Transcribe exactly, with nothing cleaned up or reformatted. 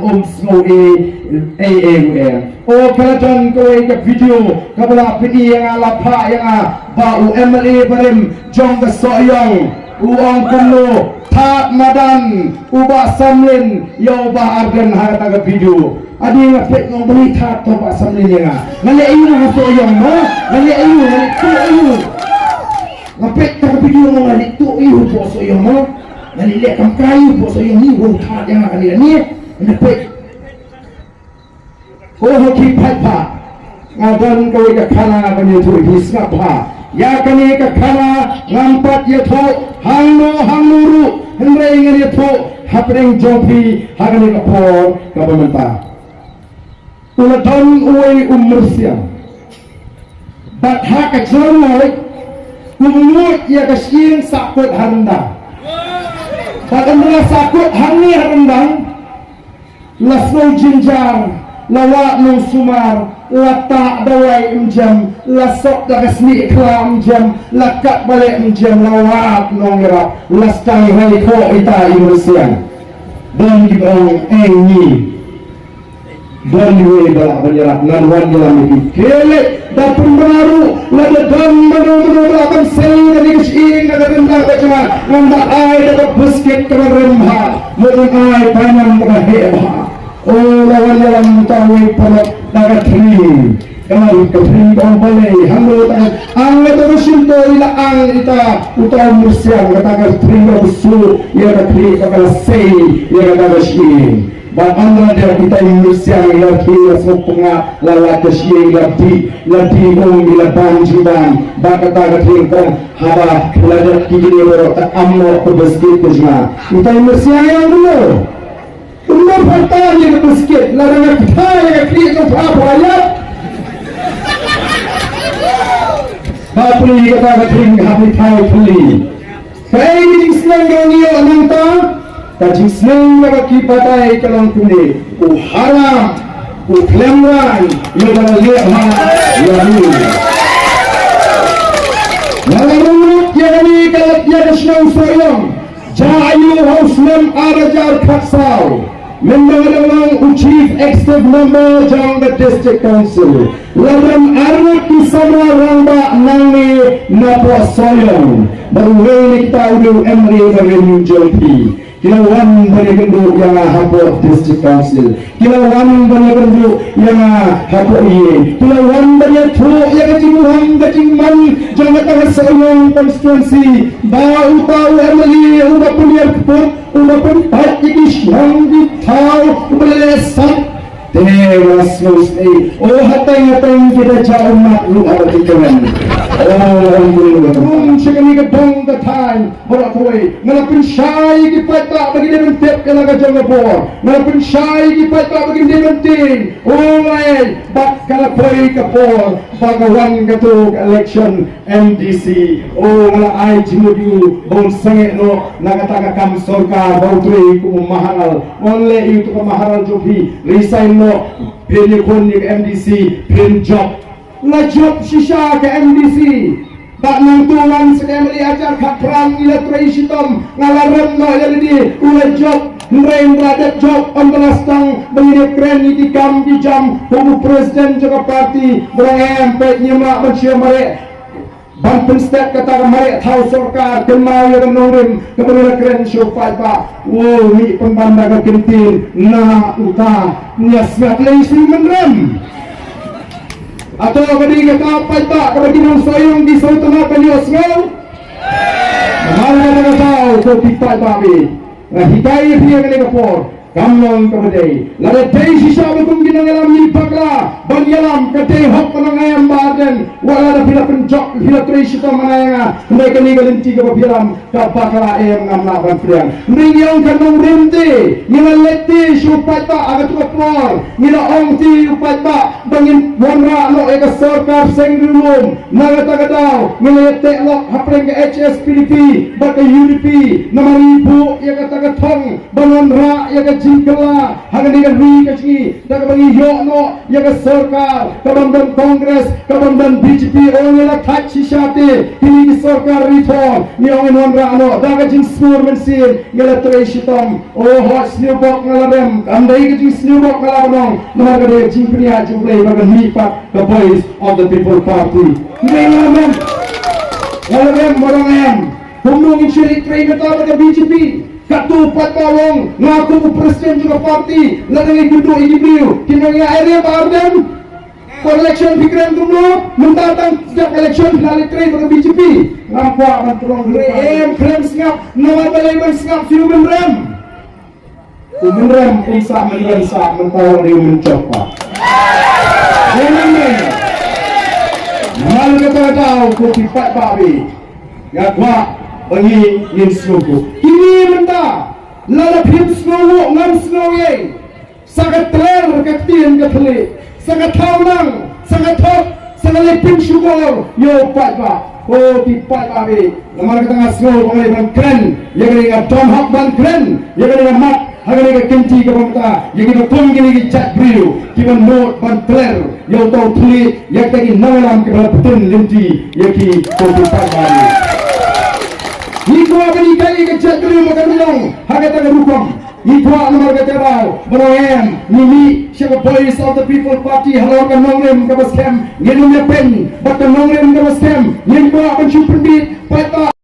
Ym sngew ei ei ei. O, ka la don kawei ka video kaba la pyni ïa nga, la phah ïa nga ba u M L A barim jong ka Sohiong u ong kumno, thad madan u Bah Samlin ïa u Bah Ardent ha kata ka video. Adi nga peit, nga ong balei thad u Bah Samlin ïa nga. Nga leh aïu ha Sohiong mo? Nga leh aïu, nga leh tuh aïu? Nga peit kata ka video, nga leh tuh aïu ha Sohiong mo? Nga leh leh kam kai aïu ha Sohiong, ni u thad ïa nga, nga leh ni. Nga peit. Ko ho ki paidbah, nga don kawei ka khana ban ïathuh, phi sngap bha. Ïa kane ka khana ngam pat ïathuh hangno hangno ruh, hynrei ngan ïathuh hapdeng jong phi ha kane ka por kaba mynta. U la don uwei u myrsiang. Bad ha ka jingmut, u mut ïa ka shyieng sahkut ha ryndang. Bad ynda la sahkut hangne ha ryndang, la sngew jynjar, la wad nongsumar, la tah dawai ym jem, la sop da ka snieh khla ym jem, la kat baleh ym jem, la wad nongïarap, la sdang rai khoh ita i myrsiang. Don kiba ong, eh, ngi don iwei ba lah ban ïarap, ngan wan ïalam ïa ki. Khie leit, da pynbna ruh, lada don mano mano ba lah ban sei ïa kane ka shyieng na ka ryndang ka jong nga, ngan da ai da ka biscuit kaba rem bha, ngan ai painam kaba heh bha. O, la wan ïalam uta uwei paralok da ka thring. Ka la lut ka thring, ka ong balei, hangno ta, ang ïa uta u shyntur i la ang ïa uta, uta u myrsiang, kata ka thring ka bsu ïa ka thring, ka la sei ïa kata ka shyieng. Bad ynda la dep ita i myrsiang i la khie, la sngewpyngngad, la lait ka shyieng, la dih, la dih um, i la bam jingbam. Bad kata ka thring ka ong, haba la dep kine baroh, te am noh ka biscuit ka jong nga. Ita i myrsiang i ong kumno? Kumno pyrta ïa ka biscuit, lada nga kthai ïa ka khlieh jong pha, pha ïap. Bapli, kata ka thring hap ïa thai pli. Kaei ka jingsneng kaba ngi ïoh nangta? Ka jingsneng kaba ki batai ka long kumne: u haram, u khlem rai, ïa kaba leh ha ïa u. Nga la rung lut ïa kane ka, ïa ka shnong Sohiong. Jia aïu ha u snem ar hajar khatsaw, mynba nga dang long u Chief Executive Member jong ka District Council, la don arngut ki samla rangbah nangne napoh Sohiong. Bad uwei na kita u dei u M L A ba rim jong phi. Ki la wan ban ïakynduh ïa nga hapoh District Council. Ki la wan ban ïakynduh ïa nga hapoh ïing. Ki la wan ban ïathuh ïa ka jingmaham ka jingman jong kata ka Sohiong constituency. Ba uta u M L A uba pynïar kput, uba pynpait ïa ki shnong ki thaw, uba leh sap. Te nga la sngewsih. O, hateng hateng kita jia ummat ruh ha ka jingkmen. O, ong kumno. Kum sha kane ka dong ka thaiñ. Baroh kawei, nga la pynshai ïa ki paidbah ba kin dei ban tip ïa la ka jong ka por. Nga la pynshai ïa ki paidbah ba kin dei ban tieng. O ngai, bad ka la poi ka por ba ka wan kato ka election M D C. O, nga la ai jingmut ïa u ba un sangeh noh na kata ka kam sorkar ba u trei kum u maharal. Wan leh ïa uto ka maharal jong phi, resign noh, phin ïakhun ïa ka M D C, phin jop. La jop shisha ka M D C. Bad nangta ngan sa ka M L A hajar khatphra, ngi la trei shitom, nga la rem noh ïa lade, u la jop, hynrei ynda la dep jop, ym ba la sdang ba ngin ïakren ïa ki kam ki jam, kum u president jong ka party, ba ong em, peit ngim lah ban shim mareh, ban pynstet kata ka mareh thaw sorkar, kynmaw ïa ka nongrim kaba ngi la kren sha u paidbah. Wow, mih pynban da ka kyntien na uta, ngi ïa sngap lei sngewmynrem. Ato ka dei kata paidbah kaba ki nong Sohiong ki sngewtynnat ban ïohsngew? Namar kata ka daw ko ki paidbah, nga hikai ïa phi ha kane ka por, kam long kaba dei. Lada dei shisha ba kum ki nongïalam ngi bakla ban ïalam, ka dei hok ka nongïalam Bah Ardent, wat lada phi la pynjop, phi la trei shitom ha nga, hynrei kane ka lynti kaba phi ïalam, ka bakla em, ngam lah ban pdiang. Ngi ong ka nongrim te, ngi la leit te sha u paidbah ha katu ka por, ngi la ong te u paidbah ba ngin wanrah noh ïa ka sorkar seng riewlum. Na kata ka daw ngi la ïateh noh hapdeng ka H S P D P bad ka U D P, namar ngi buh ïa kata ka thong ban wanrah ïa ka J jingkylla ha kane ka ri ka jong ngi, da kaba ngi ïoh noh ïa ka sorkar ka bym don Congress, ka bym don B J P. Oh, ngi la thait shisha te, kine ki sorkar ri thong, ngi ong ngin wanrah noh da ka jingsngur mynsiem, ngi la trei shitom. Oh, hooid, sniewbok nga la rem, kam dei ka jingsniewbok nga la ban ong, namar ka dei ka jingpynïaid jong U Blei ba kan mih pat ka Voice of the People Party. Ngi la rem, nga la rem, ma dang em. Kumno ngin shu leit trei mynta bad ka B J P? Katto pat ba long, nga kum u president jong ka party, lada ngi kynduh ïa ki briew, kin ong ïa, "Ai re Bah Ardent, por election phi kren kumno, mynta tang step election phi la leit trei bad ka B J P." Ngam kwah ban pynlong hynrei em, kren sngap, namar balei ban sngap, phi u mynrem. U mynrem, um sah mynrem sah, mynta u dei u mynjop pa. Ïa nang ne. Namar kata ka daw ko ki paidbah, nga kwah ba ngi ngin sngewthuh. Kine mynta, lada phim sngew, ngam sngew ei. Sa ka tler ka ktien ka thylliej, sa ka thaw nang, sa ka thok, sa ka leit pynshukor ïa u paidbah. Ko ki paidbah, namar kata nga sngew ba ngi ban kren ïa kane, nga don hok ban kren ïa kane, nga mat ha kane ka kynti kaba mynta ïa kiba kum kine ki jait briew kiba nud ban tler ïa uto u thylliej, ïa kita ki nongïalam kiba la btin lynti ïa ki, ko ki paidbah. Ngi kwah ban ïaid ïa ka jait briew ba kan long ha kata ka rukom. Ngi kwah namar kata ka daw ba ngi em, ngi mih sha ka Voice of the People Party halor ka nongrim kaba skhem. Ngin ym ïapyn bad ka nongrim kaba skhem. Ngim kwah ban shu pynbit paidbah.